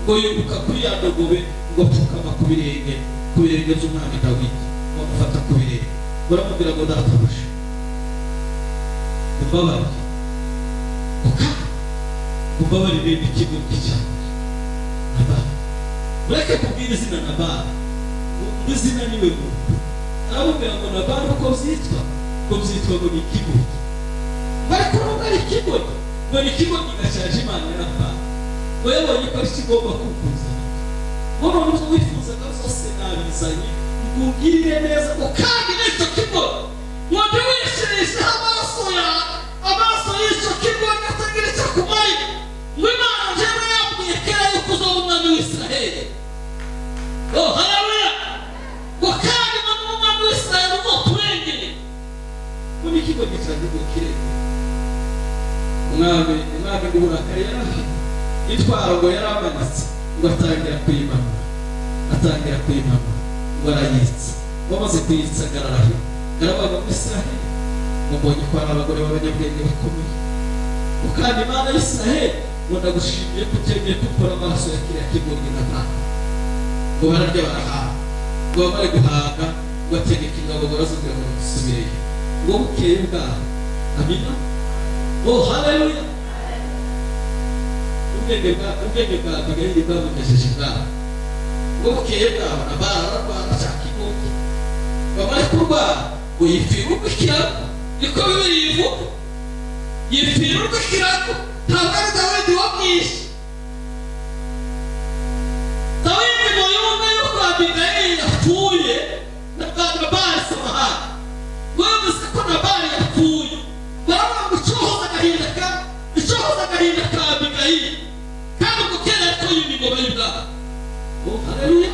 ngo yiruka kuri ya ndogobe ngo apfukama ku birenge, ku birenge by'umwami Dawidi, ngo amufata ku birenge. Baramubwira ngo databuja, umbabarire, umbabarire n'ikigo cyane Nabali. Mureke kubwira izina Nabali, ngo izina niwe muntu. Aramubwira ngo Nabali uko byitwa, ngo byitwa ngo ni ikigoryi. Ariko nubwo ari ikigoryi, ngo ni ikigoryi gashaje Imana yarapfaye. Ngo yabonye ko ari kigomba kukuzana. Ngo none ibyo wifuzaga byose nabizanye, ngo ungirire neza, ngo kandi n'icyo kigoryi ngo ntiwishirisheho amaraso yawe, amaraso y'icyo kigoryi atagira icyo akumarira. Ngo Imana njyewe yabwiye kera yuko uzaba umwami w'Isiraheli. Oh, haleluya! Ngo kandi ngo niba umwami w'Isiraheli uzoturengere. Ngo ni ikigoryi cyanjye ngo kirengere. Umwami ngo uburakari yari afite, itwaro ngo yaramanitse, ngo atangira kuyimanura, atangira kuyimanura, ngo arayitsa. Ngo amaze kuyitsa ararahira, aravuga ngo Isiraheli, ngo mbonye ko hari abagore b'abanyabwenge bakomeye. Ngo kandi Imana y'Isiraheli, ngo ndagushimiye ko utemeye gukora amaraso ya kiriya kigoryi Nabali. Ngo bararya barahaga, ngo bamare guhaga, ngo ategeka ingabo ngo barazongera ngo bamusubireyo. Ngo bukeye bwaho, amina. Oh, haleluya! Ubwenge bwa Abigayili bwamugejeje bwaho. Ngo bukeye bwaho Nabali ararwara ashaka ikigoryi. Bamare kurwara ngo yipfira urw'ikirago, niko Bibiliya ivuga. Yipfira urw'ikirago, ntabwo ari Dawidi wamwishe. Dawidi ngo yumve yuko Abigayili yapfuye, na Nabali samahani. Ngo yumvise ko Nabali yapfuye, baravuga ngo icohoza agahinda ka, icohoza agahinda ka Abigayili. Kandi ubwo kera ariko yima ingoma y'ubwami. Oh, haleluya!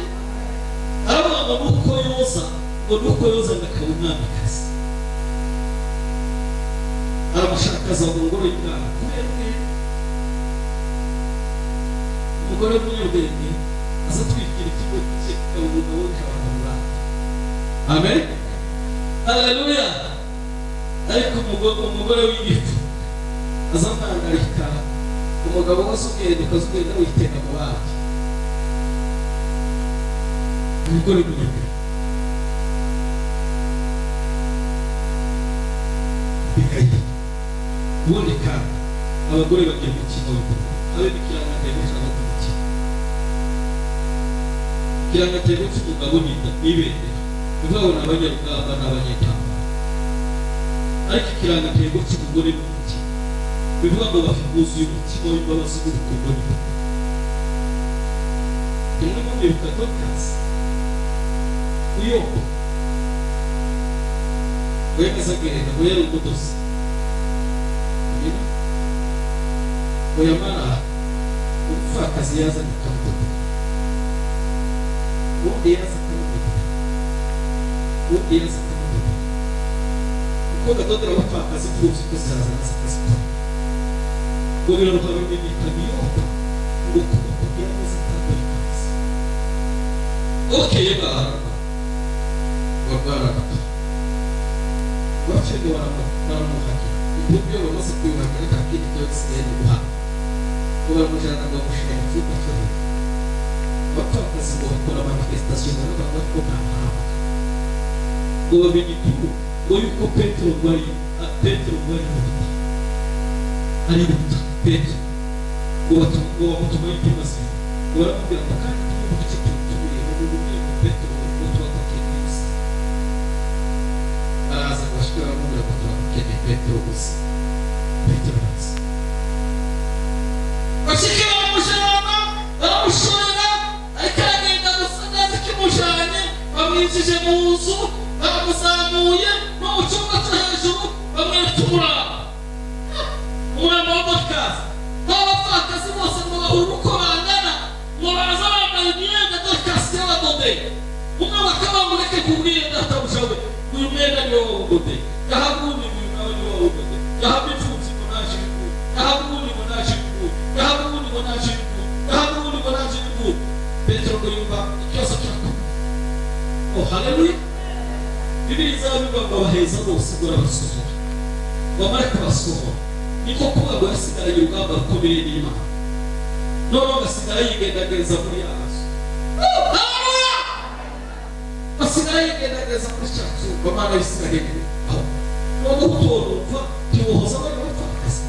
Aravuga ngo nuko yoza, ngo nuko yoza ngo akaba umwamikazi. Aramushakaza mu ngoro y'ubwami kubera ubwenge. Umugore w'umunyabwenge aza atwikira ikigo cye kikaba umugabo we kikaba umwami. Amen. Haleluya! Ariko umugore w'igifu aza amwangarika, umugabo wese ubwenge ukaza ugenda witega mu bandi. Umugore w'umunyabwenge Abigayili. Ubundi kandi abagore bagiye gukina w'igihugu, habe n'ikirangantego cyangwa gukina. Ikirangantego cy'umugabo ni ibendera, bivuga ngo ni abanyarugamba n'abanyentambara. Ariko ikirangantego cy'umugore ni umutima, bivuga ngo buzuye umutima w'imbabazi n'urukundo n'impuhwe. Rimwe mubyibuka Dorcas Uyobo ngo yamaze agenda ngo yari umudozi, ngo yamara umupfakazi yaza akamudodera, undi yaza akamudodera, undi yaza akamudodera. Uko gadodera abapfakazi imfubyi ko ziraza zikazikora. Ngo biraruha bimenyekana Yoba ngo ukuboko yamaze atambaye ikazi. Bukeye bwaho ngo arwara agapfa. Bapfuye ngo baramuhagira. Intumbi iyo bamaze kuyuhagira nta kindi kiba gisigaye ni guhamba. Ngo baramujyana ngo bamushyira mu cyumba cyo hejuru. Abapfakazi ngo bakora manifestation baravuga ko nta mpamvu. Ngo bamenye inkuru ngo yuko Petero ngo ari Petero ngo ari mu bitaro. Ari buta Petero. Ngo bamutuma intumwa zibiri. Ngo baramubwira ngo kandi tumwe duce tubiri ngo mubwire ngo Petero ngo turagukeneye gusa. Baraza ngo bashike baramubwira ngo turagukeneye Petero gusa. Petero araza. Bashike baramujyana, baramushorera, ariko aragenda gusa neza kimujyanye, bamwinjije mu nzu, baramuzamuye no mu cyumba cyo hejuru, bamwereka umurambo. Umurambo wa Dorcas. N'abapfakazi bose ngo bahura uko bangana, ngo baraza bambaye imyenda Dorcas yabadodeye. Umwe bakaba mureke kubwira databuja we, uyu mwenda ni wowe wawudodeye. Yahabwa undi, uyu nawe ni wowe wawudodeye. Yahabwa imfubyi, Oh haleluya. Bibiliya izabivuga ngo abaheza bose ngo arabasohora. Bamara kubasohora niko kuvuga ngo yasigaranye urugamba rukomeye n'Imana. Noneho agasigara yigendageza muri ya nzu. Haleluya. Asigara yigendageza muri cya cyumba Imana y'Isiraheli. Aho noneho utorumva ntiwohoza abari bapfakazi.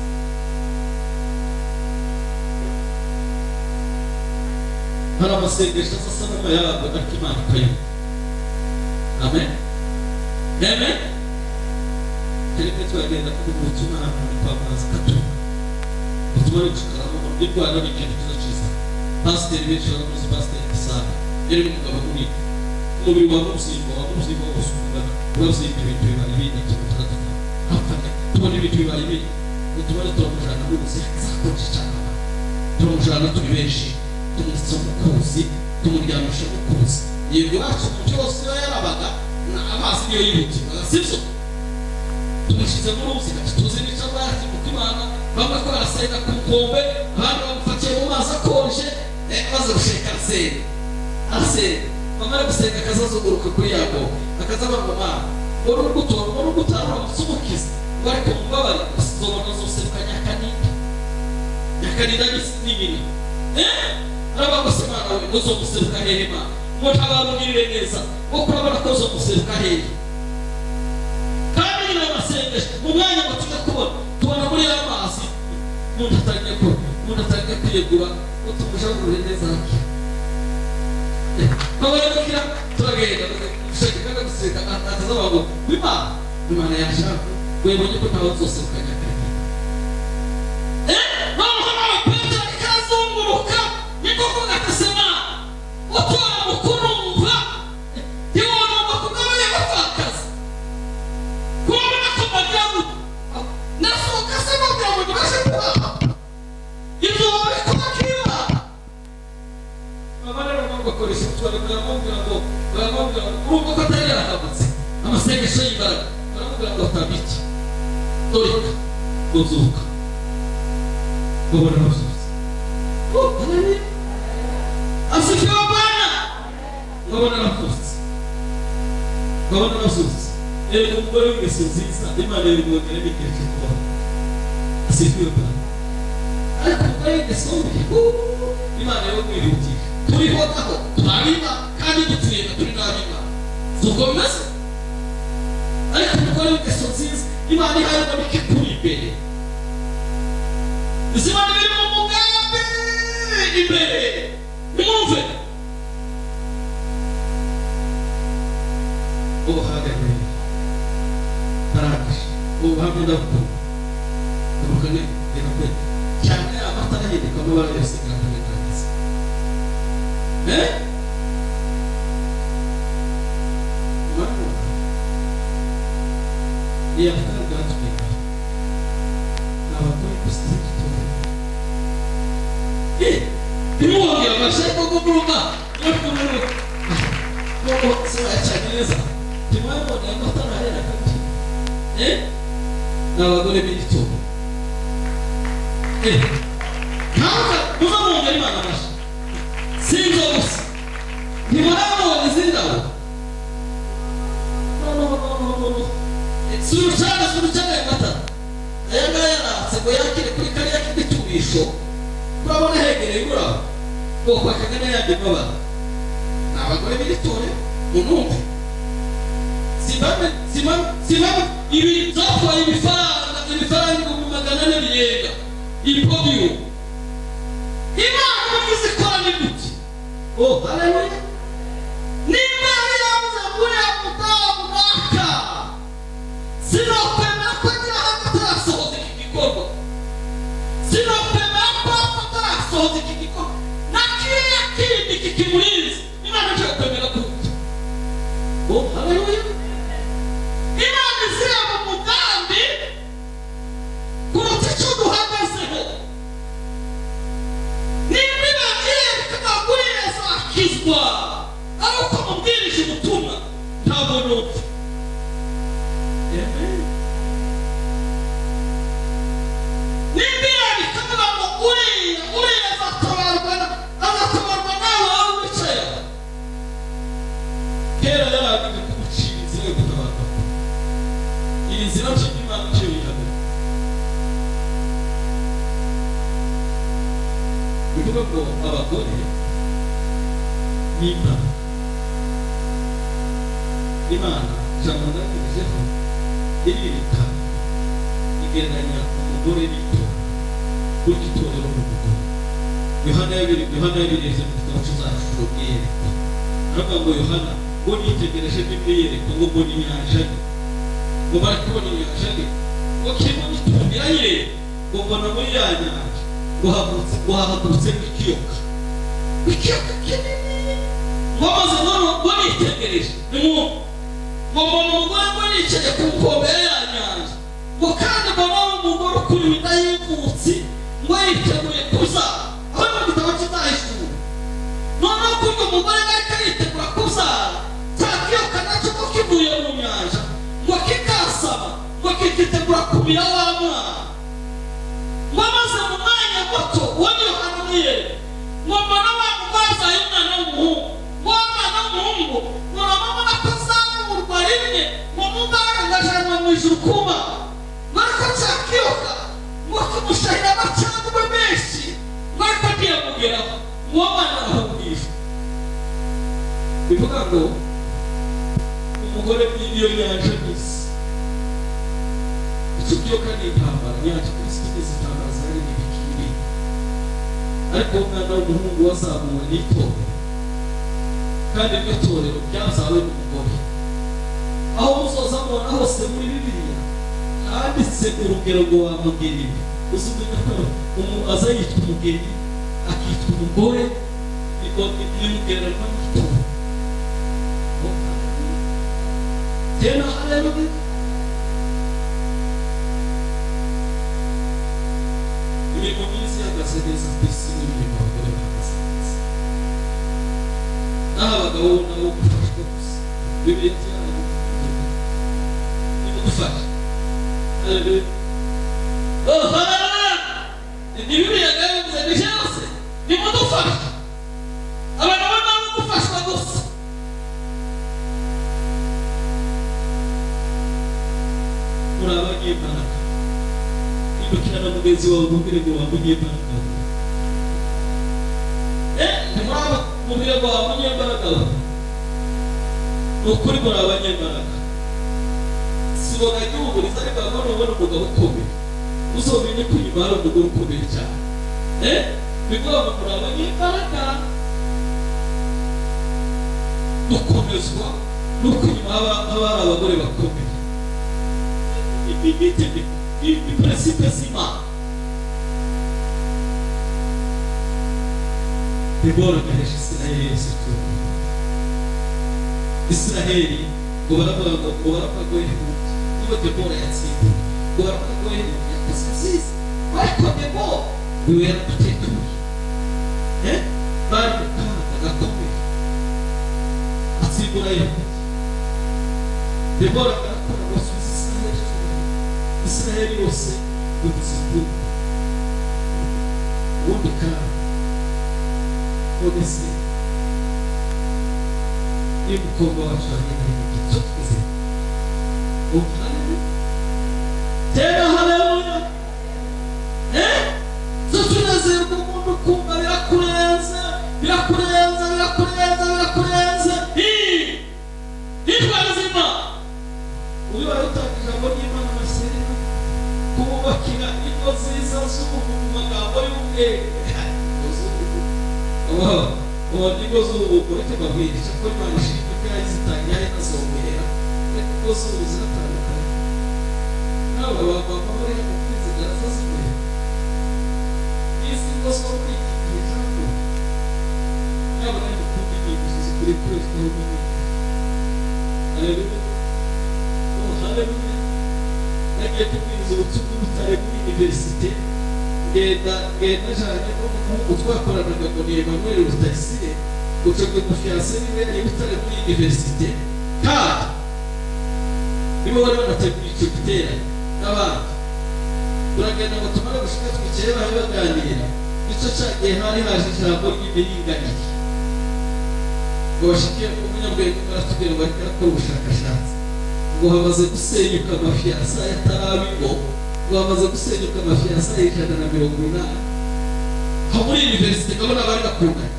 Hari amasengesho asa n'amayaga ariko Imana ikayumva. Amen. Amen. Kereka twagenda kuvuga ubutumwa ahantu kwa mazi katumva. Ubutumwa bucukaramo indwara ni ikintu cyiza cyiza. Pasiteri benshi baramuzi, Pasiteri Gisana yari umugabo munini. Umubiri wa mubyimba wose ungana urabyimba ibintu bibaye ibindi bitandatu hapfa tubona ibintu bibaye ibindi ubutumwa turamujana n'ubuzi zakonje cyane. Turamujana turi benshi, tumutse mu kuzi, tumuryamisha mu kuzi. Yego iwacu mu byose iyo yarabaga amazi niyo yihutiraga, sibyo? Tumushyize mu ruzi tuzi n'icyo abaye kuko Imana bamwe ko barasenga ku nkombe, abandi bamufatiye mu mazi akonje, maze gusheka arasenga arasenga. Bamara gusenga akazazunguruka kuri ya nkombe akaza avuga ngo Mana ngo nubwo utarura umukiza ngo ariko mubabare uzobona uzoseruka Nyakaninda. Nyakaninda ni nyina. Aravuga ngo se Mana we uzomuseruka hehe Mana? Ngo ntabarugirire neza ngo kurabona ko uzomuseruka hehe? Kandi nyina amasengesho mu mwanya ngo tujya kubona tubona muri ya mazi umuntu atangiye kwiyegura ngo tumujagurure neza hake. Babarabukira turagenda gushaka gusenga atazavuga ngo Imana yashaka webonye ko ntawe uzoseruka Nyakaninda. Noneho nawe Petero ariko arazunguruka niko kuvuga ati se Mana utora mukurumva ntiworumva kubw'abari bapfakazi kubona ko bagira gute nasohoka se babwira ngo ntibashe kubaha ibyo babikora k'Imana. Mama rero bakoresha ubutwari baramubwira ngo urumva ko atari yarahabutse amasengesho y'imbaraga baramubwira ngo atabiki doreka uzuka babona babyutse. Oh haleluya. Asifiwe Bwana. Babona babyutse. Babona babyutse. Erega umugore w'ingeso nziza Imana yabimwongera n'igihe cyo kubaho. Asifiwe Bwana. Ariko umugore w'ingeso mbi Imana yamwihutisha. Turiho naho turabima kandi dutuye turi n'abima. Si uko bimeze? Ariko umugore w'ingeso nziza Imana ihaye ikikuri imbere. Izimana biri mu mugambi imbere. Nimwumve. Oh haleluya. Tarangije. Ubuhamya ndabukunda. Ndabukane ndakwe. Cyane amatara ahinduka amabara yose aragaragaza. Mwana. Iya amatara abagore gusa b'igitorero. Ntimwongere amashyi kuko murumva nuko sinayacanye neza ntimwabonye amatara arera kabiri. Ni abagore b'igitorero. Ntabwo muza mwongera Imana amashyi. Si ibyo gusa ntimurabonye izindi ndabo. No. Si urucana ayo matara. Aya ngaya yaratse ngo yakire kuri kariya k'igitubisho. Urabona hegereye urabo ngo kwakaga n'ayandi mabara. Ni abagore b'igitorero munumve. Simame ibi byatwaye ibifaranga 400 birenga ipodiyo. Imana ubugize ikora n'imbuto. Oh haleluya. Nimba yaravuze muri mutamu mwaka sinokwemera ko agira ahantu atarasohoza iki gikorwa. Sinokwemera ko atarasohoza iki gikorwa na kiriya kindi kikimurinze. Imana nshobora kwemera kuko. Oh haleluya. Imana izireba umugambi kuruta icyo duhagazeho. Nimba Imana ireba ko azakizwa ari uko mubwirije ubutumwa ntabwo nupfa. Amen. Nimba Imana ikavuga ngo uriya azatabarwa nawe wari wicaye aho. Kera Inzira y'Imana cyo yihaga. Bivuga ngo abagore ni Imana. Imana ijambo ndangirijeho iririka igereranya umugore n'itorero. Burya itorero ni umugore. Yohana yabireze mu gitabo cy'Izahishuro bw'iyerekwa. Aravuga ngo Yohana ngo nitegereje n'imyiyerekwa ngo mbona inyanja nini. Ngo barakubona inyanja nini. Ngo kirimo gitumbira yireba. Ngo mbona muri ya nyanja ngo hahagurutse nk'ikiyoka. Ikiyoka kinini. Ngo maze ngo nitegereje. Nimwumve. Ngo mbona umugore ngo yicaye ku nkombe ya nyanja. Ngo kandi mbona umugore ukuriwe inda y'imvutsi ngo yiteguye kubyara. Aho ni mu gitabo cy'Izahishuro. Noneho kurya umugore ariko aritegura kubyara, cya kiyoka nacyo ko kivuye mu nyanja ngo kikasaba ngo kikitegura kumira wa mwana. Ngo maze mu mwanya muto uwo ni Yohana umwiyereka. Ngo mbona wa mugore abyaye umwana w'umuhungu. Ngo wa mwana w'umuhungu ngo urabona ko azamurwa rimwe ngo mu mbaraga ngo ajanwe mu ijuru ku Mana. Ngo ariko cya kiyoka ngo kimushahira amacandwe menshi ngo ariko ntiyamugeraho. Ngo uwo mwana arahungishwa. Bivuga ngo umugore niyo nyanja n'isi. Icyo kiyoka ni intambara. Nyanja ku isi izi intambara zari n'ibikiri. Ariko umwana w'umuhungu wazamuwe n'itorero. Kandi iryo torero ryazawe n'umugore. Aho muzoza mubona hose muri Bibiliya handitse urugero ngo wa mugeni. Uzumenya ko aza yitwa umugeni akitwa umugore nimugereranywa n'itorero. Tena haleluya. Imirimo myiza ihagaze neza ku isi n'imirimo abagore bahagaze neza. Naho abagabo nabo gufashwa gusa. Bibiliya nimudufashe. Haleluya. Oh haleluya. Ni Bibiliya yabivuze ni byose. Nimudufashe. Abagabo nabo gufashwa gusa. Muri abanyembaraga. Indukira na mugenzi wawe umubwire ngo wa munyembaraga. Ntimuraba mubwire ngo wa munyembaraga. Ni ukuri muri abanyembaraga. Siboga ry'uburiza ariko abagore ubona umugabo ukomeye. Uzomenye ko inyuma hari umugore ukomeye cyane. Bivuga ngo muri abanyembaraga. Dukomezwa nuko inyuma haba hari abagore bakomeye. Ni principe z'Imana. Debora agahesha Isiraheli yose icyubahiro. Isiraheli ngo baravuga ngo Ehudi niba Debora yatsinze ngo baravuga ngo Ehudi yakoze byiza ariko Debora niwe yaradutetuye. Bari mu kaga gakomeye atsimbura Ehudi. Debora arakora ngo asubize Isiraheli icyubahiro. Isiraheli yose ngo ubundi kandi none se niba umukobwa wacu agenda icyo twizeye. Tena haleluya. So tunezerwa umuntu ukumva birakurenze birakurenze birakurenze birakurenze. Intwari z'Imana. Uyu wari utanga ijambo ry'Imana amashyira kububakira ingo nziza z'ubu mu magambo y'ubwenge. Ingo z'ubu ureke babwirisha ko Imana ishimwe ko yazitangiye ari nazomuhera. Ariko ingo z'ubu ziratandukanye. Nawe wababa bari hano kwizigara zaziguhera. N'izi ngo zo muri iki gihe cyangwa ntabwo ari gukunda inyigisho zikwiriye kurezwaho n'ibindi. Haleluya. Oh haleluya. Nagiye kubwiriza ubutumwa i Butare muri universite. Ngenda njanye n'umuhungu twakoranaga ngo ni Emmanuel Rutayisire. Ucunga umufiyanse niwe yari i Butare muri universite. Kandi nibo bari banateguye icyo giterane n'abandi. Turagenda ngo tumare gushika twicaye bari baganira. Nicyo cyagihe hari haje ijambo ry'imiringanire. Ngo bashike umunyabwenge baratubwira ngo ariko arakora ubushakashatsi. Ngo Ngo hamaze gusenyuka amafiyansaye atarabingo, ngo hamaze gusenyuka amafiyansaye 180 aho muri universite. Ndabona bari bakundanye.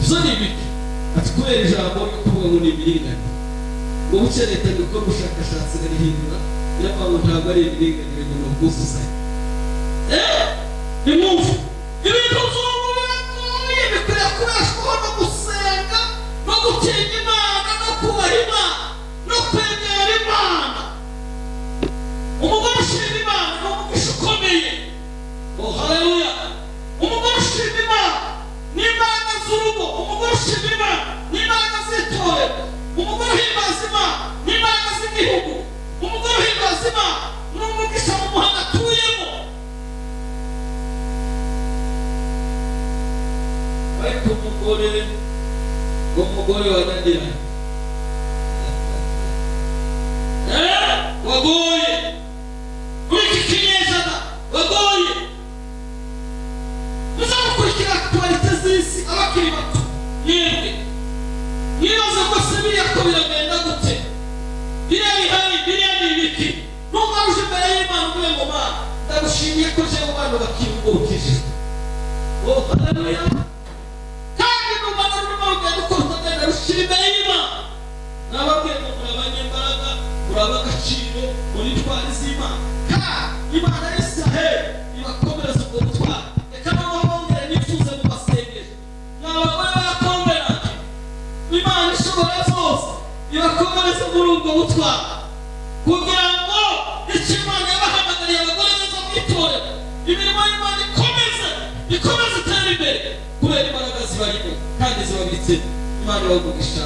Ibyo ni ibiki? Ati kubera ijambo ryo kuvuga ngo ni imiringanire. Ngo buke leta gukora ubushakashatsi irarihindura, iravuga ngo ntabwo ari imiringanire, ngo ni ubwuzuzanye. Nimwumve, ibintu by'ubu biragoye, bikwiriye kubeshwaho no gusenga no gutinya Imana no kubaha Imana no kwegera Imana. Umugore ushima Imana ni umugisha ukomeye. Oh, haleluya! Umugore ushima Imana ni imbaraga z'urugo. Umugore ushima Imana ni imbaraga z'itorero. Umugore uhimbaza Imana ni imbaraga z'igihugu. Umugore uhimbaza Imana ni umugisha mu muhanda atuyemo. Ariko umugore wananiranye, wagoye muri iki kinyejana, wagoye, muzamukurikira actualité z'isi. Abakiri bato mwebwe, mwibaze ko se biriya ko biragenda gute, biriya bihari, biriya ni ibiki? Ntugaruje imbere y'Imana uvuge ngo: "Mana, ndagushimiye ko jewe bana bakingurukije." Oh, haleluya! Kandi numva rurimo rugenda uko rutagenda, rushyira imbere y'Imana. Nababwiye ngo muri abanyembaraga, muri ab'agaciro, muri intwari z'Imana, kandi Imana y'Isiraheli ibakomereza ubwo butwari. Reka noneho bongere nifuze mu masengesho. Ni abagore ba Covenant, Imana ishobora zose ibakomereze muri ubwo butwari, kugira ngo icyo Imana yabahamagariye, abagore beza mu itorero, imirimo y'Imana ikomeze itere imbere kubera imbaraga zibarimo kandi zibabitsemo. Imana ibaha umugisha.